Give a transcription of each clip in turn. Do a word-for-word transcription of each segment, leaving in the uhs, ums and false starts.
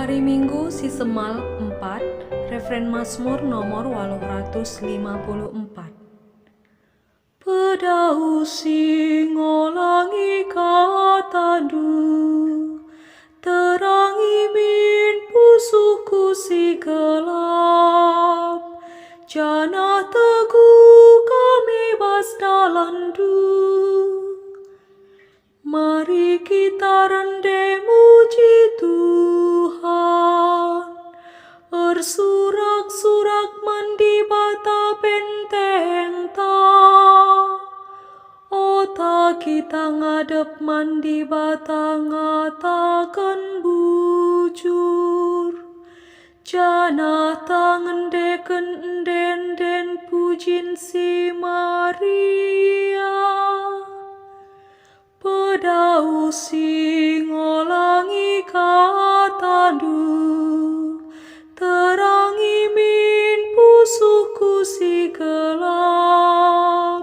Hari Minggu si Semal empat, refren Mazmur nomor waluh ratus lima puluh empat. Pedausi ngolangi katandu, terangi min pusuhku si gelap, janah teguh kami bas dalanndu. Mari kita rende muji Tuhan, ersurak-surak man Dibata pentengta. Ota kita ngadep man Dibata ngataken bujur, janah ta ngendeken ende-enden pujin si meriah. Pedausi ngolangi katandu, terangi min pusuhku si gelap,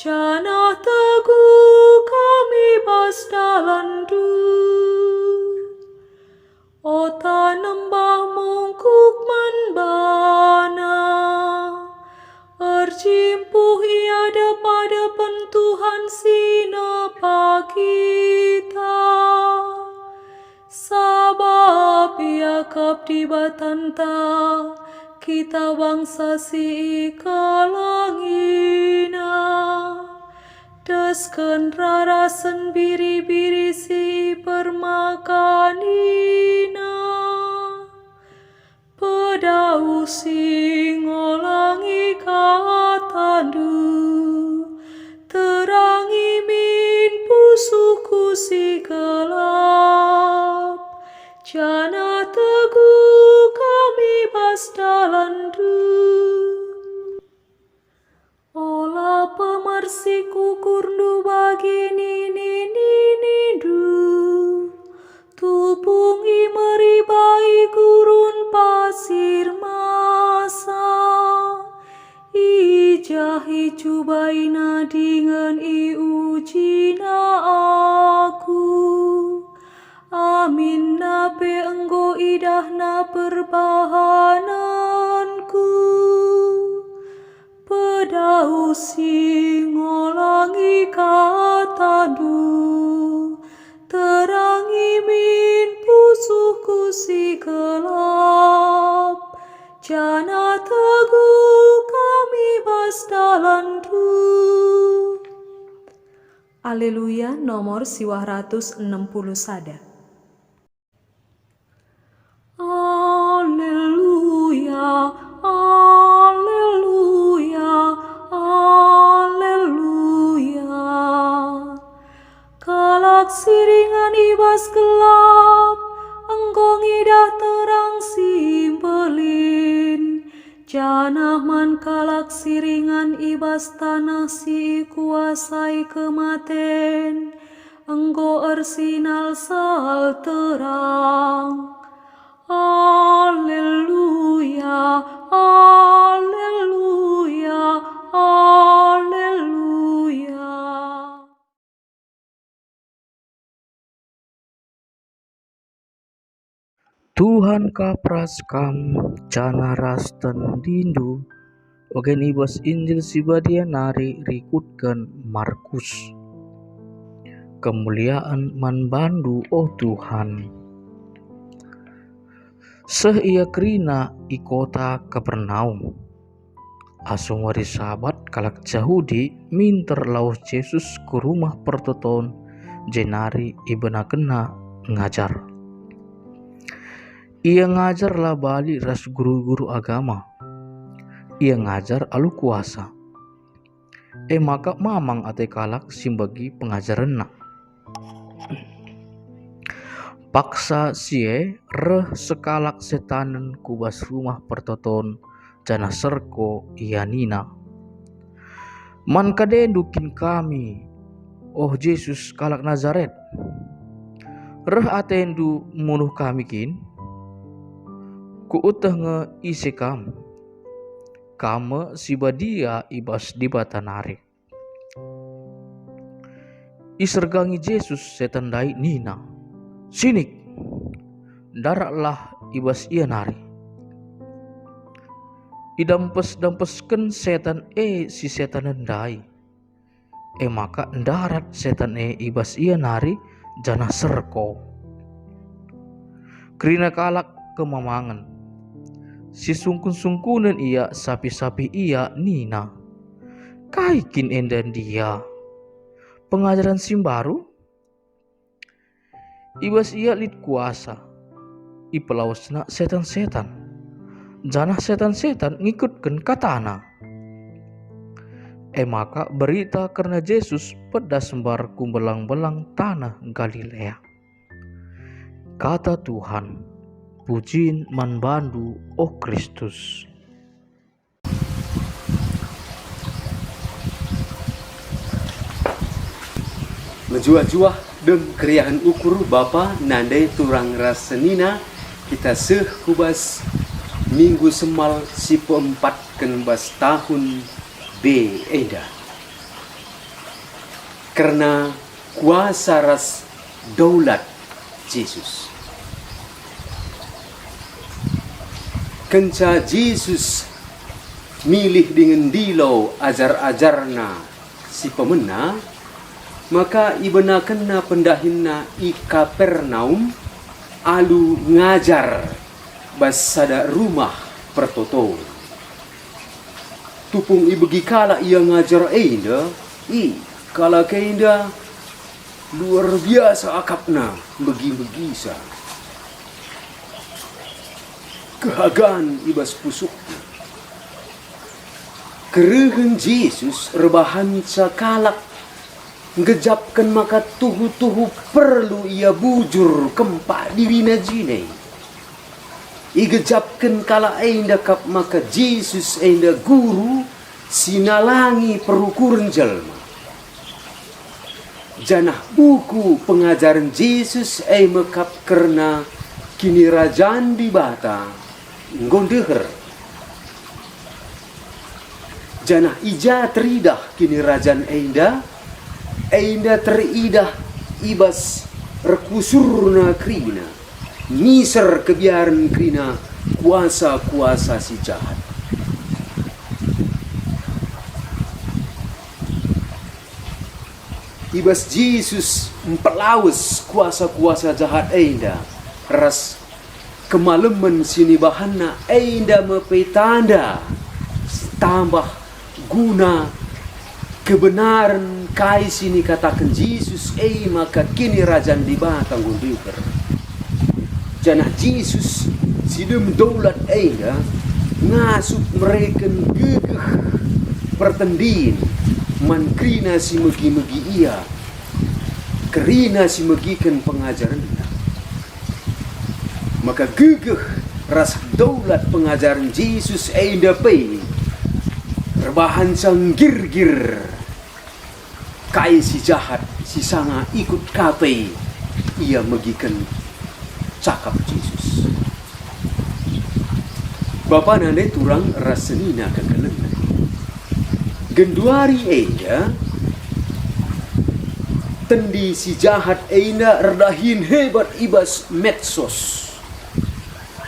janah teguh kami bas dalanndu. Ota nembah mungkuk man baNa, erjimpuh i adep-adepen Tuhan si nepa kita. Sabap Ia kap Dibatanta, kita bangsa si ikelengiNa. Desken rarasen biri-biri si permakanina. Pedausi ngolangi katandu, terangi min pusuhku si gelap, janah teguh kami bas dalanndu. Ola pemersik ukurndu bagi nini-ninindu, tupung i meriba i gurun pasir Masa. I jah icubaina dingen iujina aku. Aminna pe enggo idahna perbahanenku. Pedausi ngolangi katandu, terangi min pusuhku si gelap, janah teguh kami bas dalanndu. Aleluya, nomor siwah ratus enem puluh sada. Aleluya, aleluya, aleluya. Kalak si ringan i bas gelap enggo ngidah terang si mbelin. Janah man kalak si ringan i bas taneh si ikuasai kematen, enggo ersinalsal terang. Aleluya, aleluya, aleluya. Tuhan kap ras kam, janah ras tendindu, ogen i bas Injil si Badia nari rikutken Markus. Kemuliaan man bandu, o Tuhan. Seh ia kerina i kota Kapernaum. Asum wari Sabat, kalak Jahudi minter lawes Jesus ku Rumah Pertoton, jenari ibenakenNa ngajar. Ia ngajar la bali ras guru-guru agama. Ia ngajar alu kuasa. E maka mamang ate kalak si mbegi pengajarenNa. Paksa si e reh sekalak setanen ku bas Rumah Pertoton, janah serko ia nina, "Man kadendu kin kami, o Jesus, kalak Nazaret? Reh atendu munuh kami kin? Kueteh nge ise kam. Kam me si badia i bas Dibata nari." Isergangi Jesus setan ndai nina, "Sinik!" Ndaratlah i bas ia nari. Idampes-dampesken setan e si setanen ndai. E maka ndarat setan e i bas ia nari janah serko. Kerina kalak kemamangen. Sisungkun-sungkunen ia sapih-sapih ia nina, "Kai kin enda ndia? Pengajaren si mbaru? I bas ia lit kuasa. Ipelawesna setan-setan, janah setan-setan ngikutken katana." E maka berita kerna Jesus pedas mbar ku belang-belang taneh Galilea. Kata Tuhan. Pujin man bandu, o Kristus. Mejuah-juah dem keriahen ukur bapa nande turang ras senina, kita seh ku bas Minggu Semal si peempatken bas tahun B enda. Kerna kuasa ras daulat Jesus. Kenca Jesus milih dingen ndilo ajar-ajarNa si pemena, maka ibenakenNa pendahinNa i Kapernaum alu ngajar bas sada rumah pertoton. Tupung ibegi kalak Ia ngajar enda, i, kalak enda luar biasa akapna, megi-megisa. Kehagan i bas pusukna. Kerehen Jesus erbahanca kalak nggejapken maka tuhu-tuhu perlu ia bujur kempak dirina jine. Igejapken kalak enda kap maka Jesus enda guru si nalangi perukuren jelma. Janah buku pengajaren Jesus e mekap kerna Kinirajan Dibata enggo ndeher. Janah i ja teridah kinirajan enda? Enda teridah i bas erkusurna kerina, miser kebiaren kerina kuasa-kuasa si jahat. I bas Jesus mpelawes kuasa-kuasa jahat enda ras kemalemen si nibahanNa enda me pe tanda si tambah guna kebenaren kai si nikataken Jesus e maka Kinirajan Dibata enggo ndeher. Janah Jesus si dem daulat enda ngasup mereken gegeh pertendin man kerina si megi-megi ia, kerina si megiken pengajarenNa. Maka gegeh ras daulat pengajaren Jesus enda pe erbahanca nggirgir kai si jahat si sanga ikut ka pe ia megiken cakap Jesus. Bapa nande turang ras senina kekelengen. Genduari enda, tendi si jahat enda erdahin hebat i bas medsos.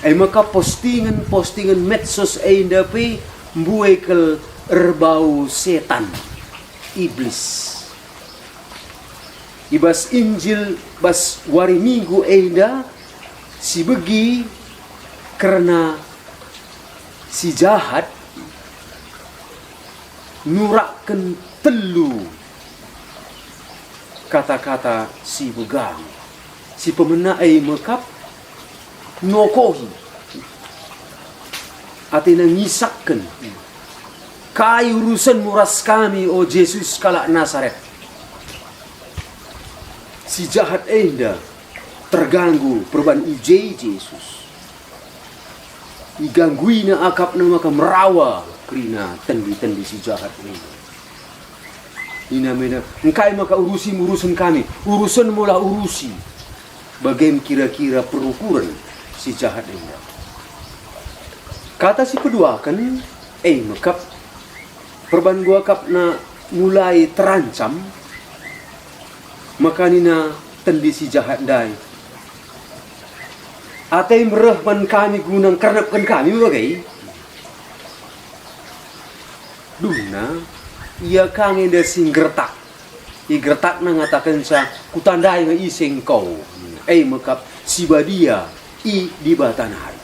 E maka postingen-postingen medsos enda pe mbue kal erbau setan, Iblis. I bas Injil bas wari Minggu enda sibegi kerna si jahat nurakken telu kata-kata si megang. Si pemena e mekap nokohi, atena ngisakken, "Kai urusenmu ras kami, o Jesus, kalak Nasaret?" Si jahat enda terganggu perban i je Jesus. Igangguina akapna maka merawa kerina tendi-tendi si jahat enda. Nina mena, "Engkai maka urusimu urusen kami? Urusenmulah urusi." Bagem kira-kira perukuren si jahat enda. Kata si peduaken e mekap, perban enggo akapna mulai terancam, maka nina tendi si jahat ndai, Atem reh man kami guna ngkernepken kami me bage. Dumna, ia ka nge enda si nggertak. Igertakna ngatakenca, "Kutandai nge ise engko." E me kap si badia i Dibata nari.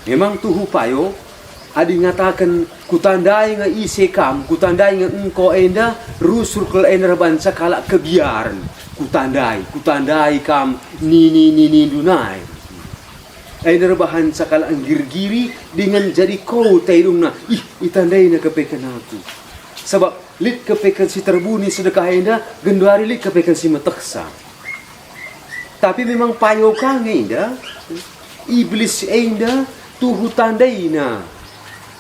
Memang tuhu payo, adi ngataken, "Kutandai nge ise kam, kutandai nge engko," enda rusur kal enda erbahanca kalak kebiaren. "Kutandai, kutandai kam, nini, ninindu nai." Enda erbahanca kalak nggirgiri dingen jadi ko tedungna, "Ih, itandaina kepeken aku." Sabap lit kepeken si terbuni sedekah enda, genduari lit kepeken si metehsa. Tapi memang payo ka nge enda, Iblis enda tuhu tandaina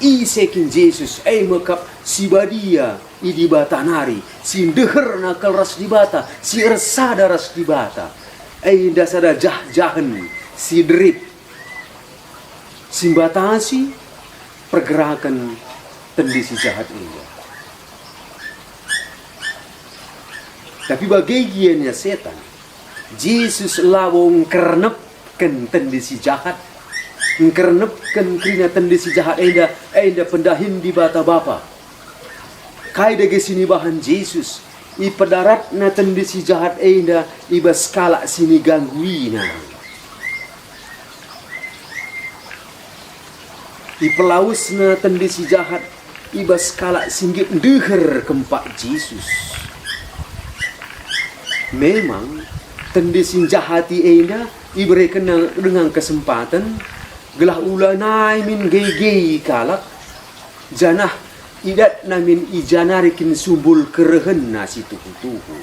ise kin Jesus, e me kap si badia i Dibata nari, si ndeherna kal ras Dibata, si ersada ras Dibata. Enda sada jah-jahen si derit, si mbatasi pergeraken tendi si jahat enda. Tapi bage gia nina setan, Jesus labo ngkernepken tendi si jahat. Ngkernepken kerina tendi si jahat enda, enda pendahin Dibata Bapa. Kai dage si nibahan Jesus? Ipedaratna tendi si jahat enda i bas kalak si nigangguina. Ipelawesna tendi si jahat i bas kalak si nggit ndeher kempak Jesus. Memang, tendi si njahati enda iberekenna denga kesempaten gelah ulanai min gegei kalak, janah idatna min i ja nari kin sumbul kerehenna si tuhu-tuhu.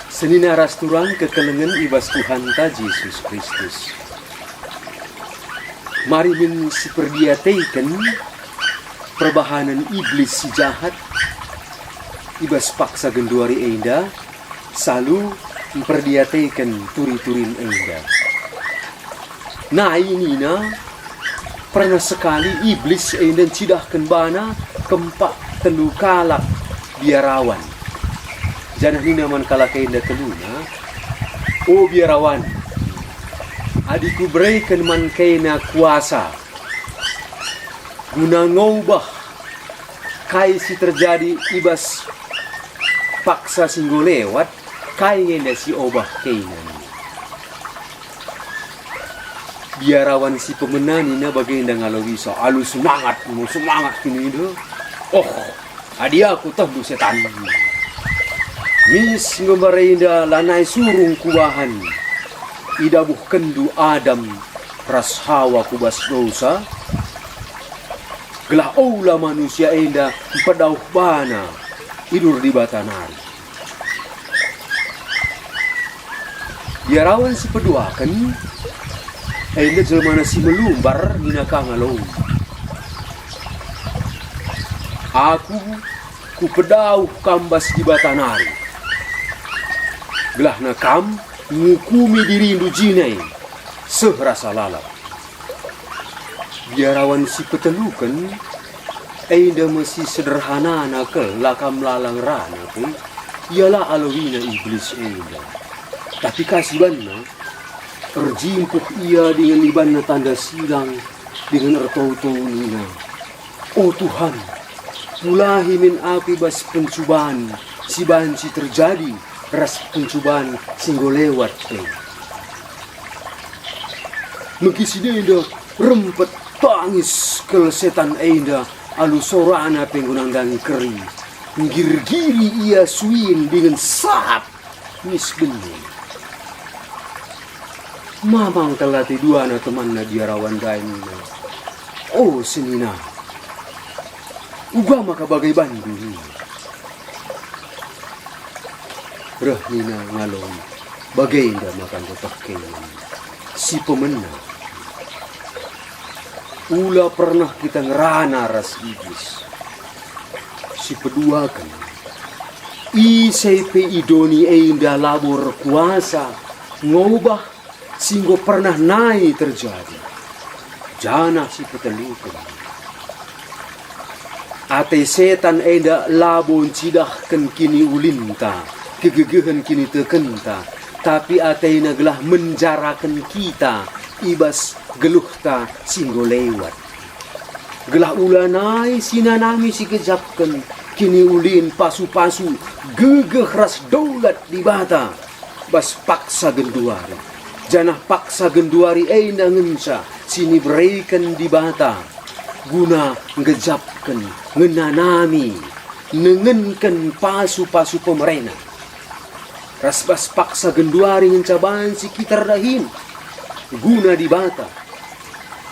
Senina ras turang kekelengen i bas Tuhanta Jesus Kristus. Mari min siperdiateken perbahanen Iblis si jahat i bas paksa genduari enda, salu mperdiateken turi-turin enda. Nai nina, pernah sekali Iblis enda ncidahken bana kempak telu kalak biarawan. Janah nina man kalak enda teluna, "O biarawan, adi kubereken man kena kuasa guna ngobah kai si terjadi i bas paksa si enggo lewat, kai nge enda si obah kena?" Biarawan si pemena nina bagenda ngaloi sa, "Alu semangat, mo semangat kini enda. Oh, adi aku tehndu setan. Mis ngembar enda lanai surung kubahan idabuhkenndu Adam ras Hawa ku bas dosa, gelah ola manusia enda mpedauh bana i bas Dibata nari." Biarawan si peduaken, enda jelmana si melumbar, nina ka ngaloi, "Aku kupedauh kam bas Dibata nari, gelahna kam ngukumi dirindu jine seh rasa lalap." Biarawan si peteluken, enda me si sederhanana kal, la kam lala ngerana pe, ia la aloina Iblis enda. Tapi kai si banna? Erjimpuh ia dingen ibanna tanda silang dingen ertoto nina, "O Tuhan, pulahi min aku i bas pencuban si banci terjadi ras pencuban si enggo lewat e." Megi si enda rempet tangis kal setan enda alu sorana pe enggo nandangi keri, nggirgiri ia suin dingen sap mis bene. Mamang kal ate duana temanna biarawan ndai nina, "O senina, uga maka bage bandu?" nina. Reh nina ngaloi, "Bagenda maka enggo teh kena si pemena. Ula pernah kita ngerana ras Iblis." Si peduaken, ise pe i doni enda labo erkuasa ngubah si enggo pernah nai terjadi. Janah si peteluken, ate setan enda labo ncidahken kiniulinta, kegegehen kinitekenta, tapi atena gelah menjaraken kita i bas geluhta si enggo lewat. Gelah ulanai sinanami si gejapken kiniulin pasu-pasu gegeh ras daulat Dibata bas paksa genduari, janah paksa genduari enda ngenca si nibereken Dibata guna nggejapken, ngenanami, nengenken pasu-pasu pemerena. Ras bas paksa genduari ngenca banci kita erdahin guna Dibata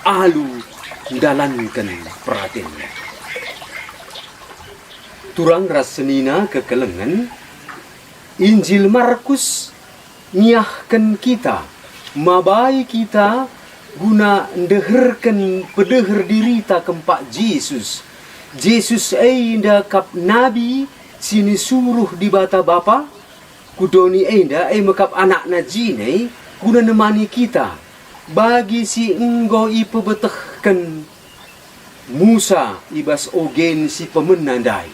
alu ndalanken peratenNa. Turang ras senina kekelengen, Injil Markus ngiahken kita, mabai kita guna ndeherken pedeher dirita kempak Jesus. Jesus enda kap nabi si nisuruh Dibata Bapa ku doni enda, e me kap anakna jine guna nemani kita, bagi si enggo ipebetehken Musa i bas ogen si pemena ndai.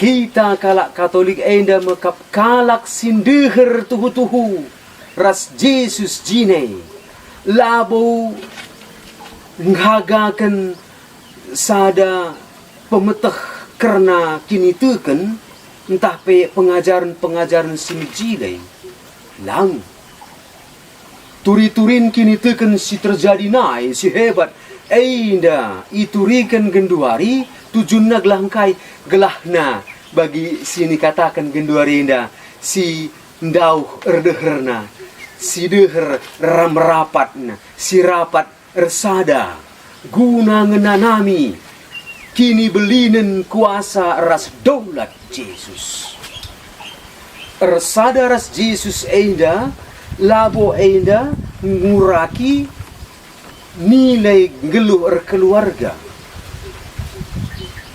Kita kalak Katolik enda me kap kalak si ndeher tuhu-tuhu ras Jesus jine, labo ngagaken sada pemeteh kerna kiniteken ntah pe pengajaren-pengajaren si mejile. Lang. Turi-turin kiniteken si terjadi nai si hebat enda ituriken genduari, tujunna gelah ngkai? Gelahna bagi si nikataken genduari enda si ndauh erdeherna, si deher ram rapatna, si rapat ersada guna ngenanami kinibelinen kuasa ras daulat Jesus. Ersada ras Jesus enda, labo enda nguraki nilai nggeluh erkeluarga.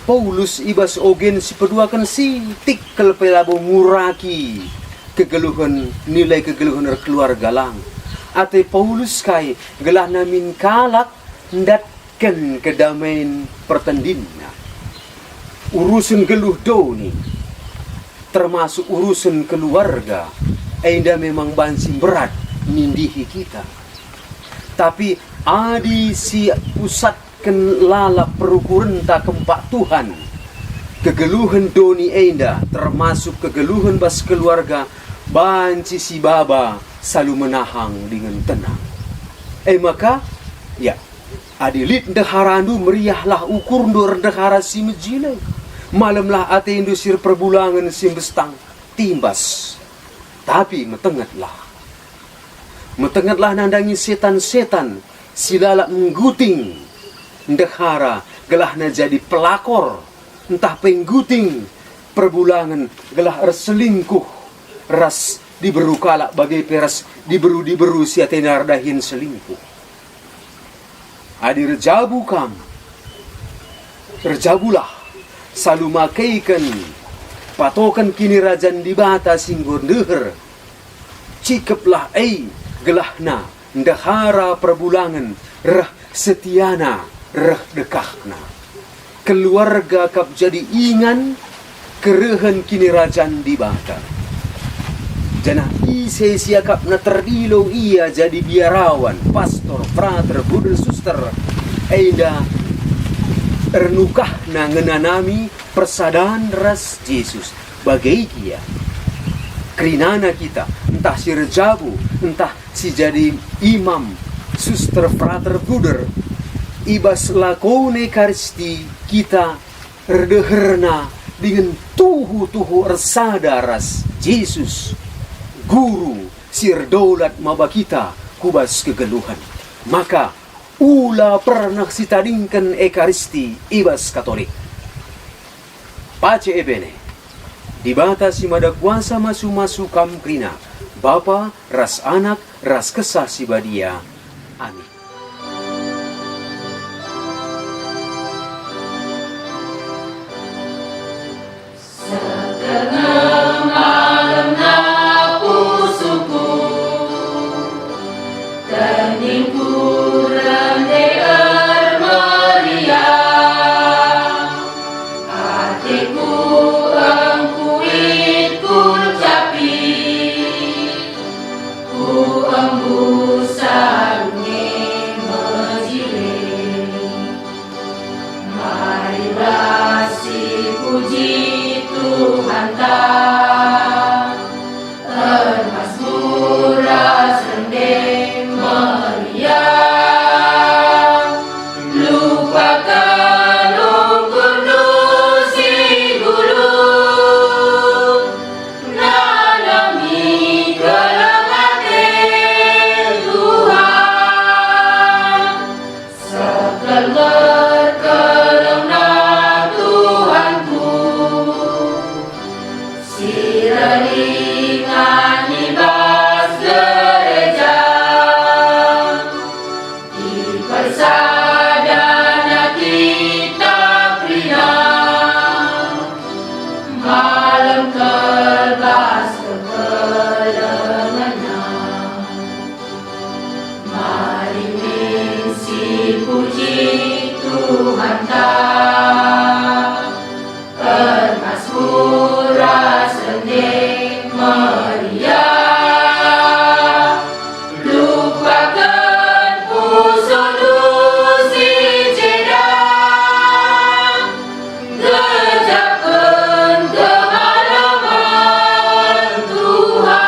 Paulus i bas ogen si peduaken sitik kal pe labo nguraki kegeluhen, nilai kegeluhen erkeluarga, lang. Ate Paulus kai gelahna min kalak ndatken kedamen pertendinna. Urusen geluh doni, termasuk urusen keluarga, enda memang banci mberat nindihi kita. Tapi adi si pusat ken lalap perukurenta kempak Tuhan, kegeluhen doni enda, termasuk kegeluhen bas keluarga, banci sibaba salu menahang dingen tenang. E maka, ya, adi lit ndeharandu, meriahlah ukurndu erdehara si mejile. Malemlah atendu si erperbulangen si mbestang timbas. Tapi metengetlah. Metengetlah nandangi setan-setan si lalap ngguting ndehara gelahna jadi pelakor, ntah pe ngguting perbulangen gelah erselingkuh ras diberu kalak, bage pe ras diberu-diberu si atena erdahin selingkuh. Adi erjabu kam, erjabulah, salu makeiken patoken Kinirajan Dibata si enggo ndeher. Cikeplah e gelahna ndehara perbulangen reh setiana reh dekahna. Keluarga kap jadi ingan kerehen Kinirajan Dibata. Janah ise si akapna terdilo ia jadi biarawan, pastor, frater, bruder, suster, enda ernukahna ngenanami persadan ras Jesus. Bage gia, kerinana kita, ntah si erjabu, ntah si jadi imam, suster, frater, bruder, i bas lakon Ekaristi kita erdeherna dingen tuhu-tuhu ersada ras Jesus, Guru si erdolat maba kita ku bas kegeluhen. Maka ula pernah sitadingken Ekaristi i bas Katolik. Pace ebene, Dibata si Mada Kuasa masu-masu kam kerina, Bapa ras Anak ras Kesah Si Badia. Amin. Setengah malemna pusuhku, keningku rende ermeriah, ateku engkuit kulcapi. Ersadana kita kerina, malem kal bas kekelengenna. Mari min sipuji Tuhanta, ermasmur ras rende meriah. Lupaken pusuhndu si ceda, gejapken kemalemen Tuhan.